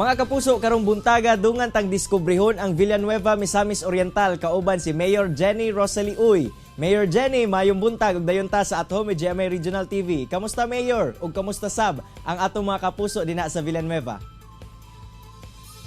Mga kapuso, karong buntaga dungan tang diskubrihon ang Villanueva, Misamis Oriental kauban si Mayor Jenny Rosalie Uy. Mayor Jenny, mayong buntag ug dayon ta sa At Home with GMA Regional TV. Kamusta, Mayor? Ug kamusta sab ang atong mga kapuso dinha sa Villanueva?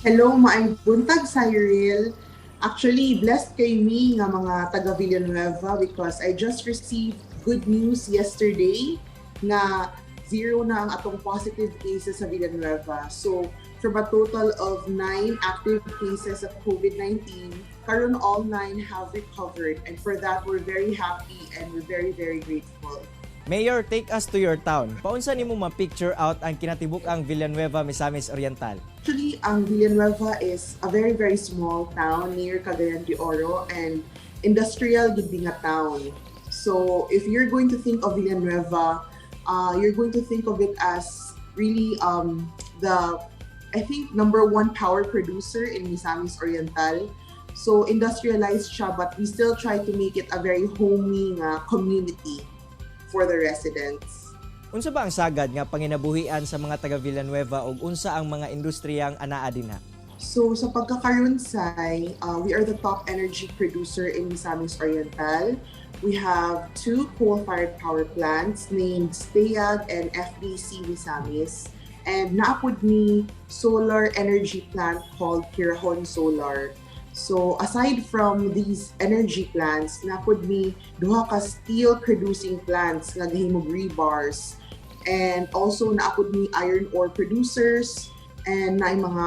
Hello, maayong buntag, Cyril. Actually, blessed kay mi nga mga taga Villanueva because I just received good news yesterday nga zero na ang atong positive cases sa Villanueva. So, from a total of nine active cases of COVID-19, karon all nine have recovered. And for that, we're very happy and we're very, very grateful. Mayor, take us to your town. Paunsa nimo ma-picture out ang kinatibuk-ang Villanueva, Misamis Oriental? Actually, ang Villanueva is a very, very small town near Cagayan de Oro and industrial gid nga town. So, if you're going to think of Villanueva, you're going to think of it as really the, I think, number one power producer in Misamis Oriental. So, industrialized siya, but we still try to make it a very homey nga community for the residents. Unsa ba ang sagad nga panginabuhian sa mga taga Villanueva ug unsa ang mga industriyang anaa dinha? So sa pagkakaroon, Sai, we are the top energy producer in Misamis Oriental. We have two coal-fired power plants named STEAG and FDC Misamis. And naa pod mi solar energy plant called Kirahon Solar. So aside from these energy plants, naa pod mi duha ka steel producing plants nga gahimog rebars. And also naa pod mi iron ore producers and naay mga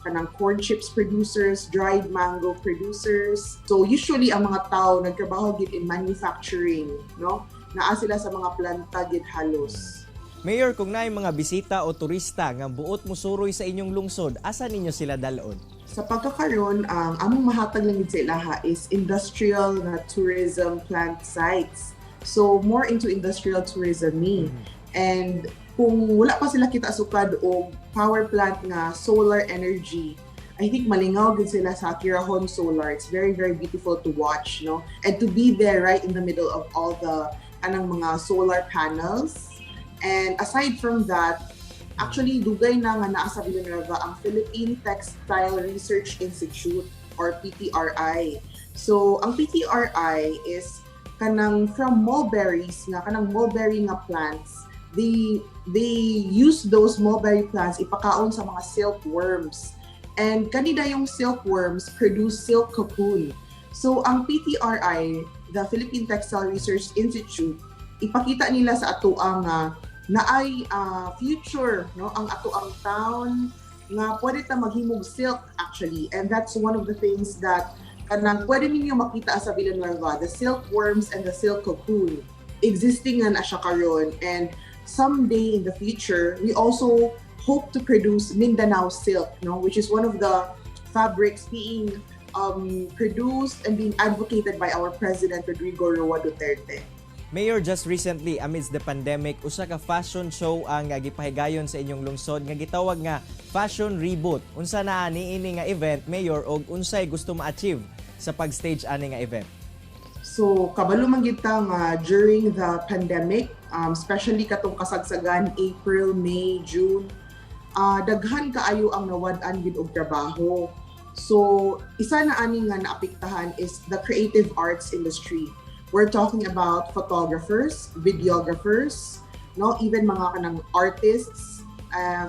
kanang corn chips producers, dried mango producers. So usually ang mga tao nagtrabaho gid in manufacturing, no? Naa sila sa mga planta gid halos. Mayor, kung naay mga bisita o turista nga buot musuroy sa inyong lungsod, asa ninyo sila dalon? Sa pagkakaron, ang among mahatag lang gid sa ilaha is industrial na tourism plant sites. So more into industrial tourism mi. And kung wala pa sila kita sukad og power plant nga solar energy, I think malingaw gid sila sa Kirahon Solar. It's very, very beautiful to watch, no? And to be there right in the middle of all the anang mga solar panels. And aside from that, actually dugay na nga naa sa Villanueva ang Philippine Textile Research Institute or PTRI. So ang PTRI is kanang from mulberries nga kanang mulberry nga plants, they use those mulberry plants ipakaon sa mga silkworms, and kanina yung silkworms produce silk cocoon. So ang PTRI, the Philippine Textile Research Institute, ipakita nila sa atoa nga naay future, no, ang atoang town nga pwede ta maghimog silk actually. And that's one of the things that kanang pwede ninyo makita sa Villanueva, the silkworms and the silk cocoon. Existing nga na siya karon, and someday in the future we also hope to produce Mindanao silk, no, which is one of the fabrics being produced and being advocated by our President Rodrigo Roa Duterte. Mayor, just recently, amidst the pandemic, usa ka fashion show ang gipahigayon sa inyong lungsod nga gitawag nga Fashion Reboot. Unsa na ani ini nga event, Mayor, og unsay gusto ma-achieve sa pag-stage ani nga event? So, kabalo man gid ta nga during the pandemic, especially katong kasagsagan April, May, June, daghan kaayo ang nawad-an gid og trabaho. So, isa na ani nga naapektahan is the creative arts industry. We're talking about photographers, videographers, no, even mga kanang artists,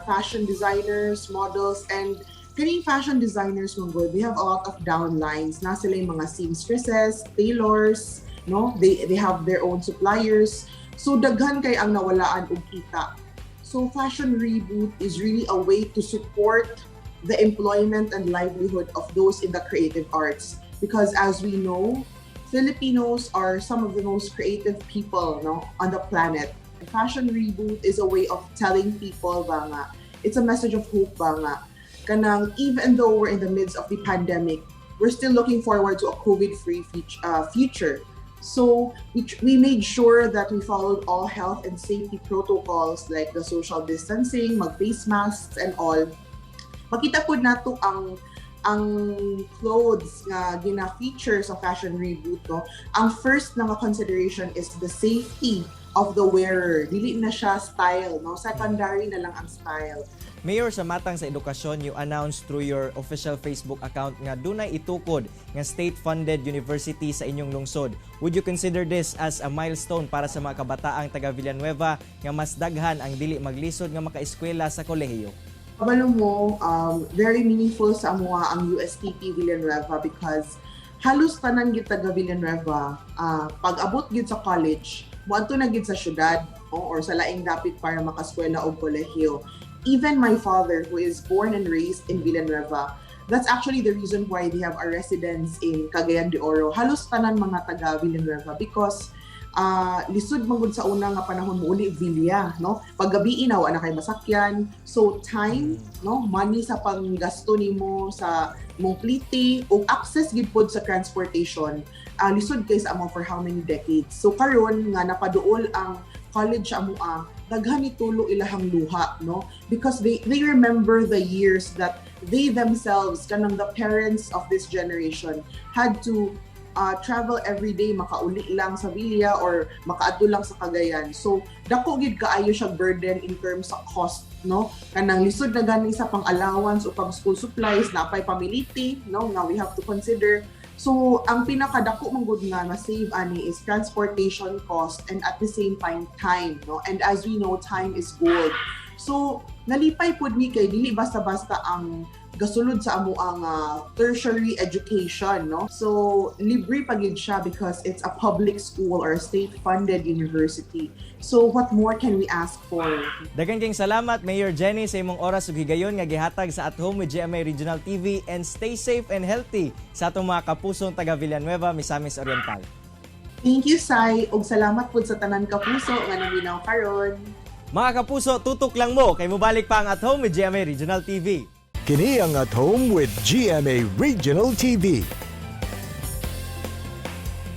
fashion designers, models, and kaning fashion designers man gud, they have a lot of downlines. Na sila yung mga seamstresses, tailors, no? They have their own suppliers. So daghan kay ang nawalaan og kita. So Fashion Reboot is really a way to support the employment and livelihood of those in the creative arts because, as we know, Filipinos are some of the most creative people, no, on the planet. Fashion Reboot is a way of telling people ba nga, it's a message of hope ba nga, kanang even though we're in the midst of the pandemic, we're still looking forward to a COVID-free future. So we made sure that we followed all health and safety protocols like the social distancing, mag-face masks and all. Makita po nato ang clothes nga gina-feature sa Fashion Reboot, no? Ang first na nga consideration is the safety of the wearer. Dili na siya style, no? Secondary na lang ang style. Mayor, sa matang sa edukasyon, you announced through your official Facebook account nga dunay itukod nga state-funded university sa inyong lungsod. Would you consider this as a milestone para sa mga kabataang taga Villanueva nga mas daghan ang dili maglisod nga makaeskwela sa kolehiyo? Kabalo mo, very meaningful sa amoa ang USTP Villanueva because halos tanan gyud taga Villanueva, pag abot gyud sa college, moadto na gyud sa syudad, no, or sa laing dapit para makaskwela og kolehiyo. Even my father, who is born and raised in Villanueva, that's actually the reason why they have a residence in Cagayan de Oro. Halos tanan mga taga Villanueva because lisod man gud sa una nga panahon mo uli Villa, no? Paggabii na wa na kay masakyan. So time, no, money sa panggasto nimo sa mong plite ug access gid pod sa transportation, lisod kay sa amo for how many decades. So karon nga napaduol ang college sa amoa, daghan ni tulo ilahang luha, no, because they remember the years that they themselves, kanang the parents of this generation, had to travel every day makauli lang sa Villa or makaadto lang sa Cagayan. So dako gid kaayo siya burden in terms sa cost, no? Kanang lisod na gani sa pang allowance o pang school supplies, napay pamiliti, no, nga we have to consider. So ang pinakadako man gud nga ma-save ani is transportation cost and at the same time time, no? And as we know, time is gold. So nalipay pud mi kay dili basta-basta ang gasulod sa amo ang tertiary education, no? So libre pa gid siya because it's a public school or a state-funded university. So what more can we ask for? Daghan kayong salamat, Mayor Jenny, sa imong oras ug higayon nga gihatag sa At Home with GMA Regional TV, and stay safe and healthy sa atong mga kapusong taga Villanueva, Misamis Oriental. Thank you, Sai, ug salamat pud sa tanan kapuso nga naminaw karon. Mga kapuso, tutok lang mo kay mobalik pa ang At Home with GMA Regional TV. Kini ang At Home with GMA Regional TV.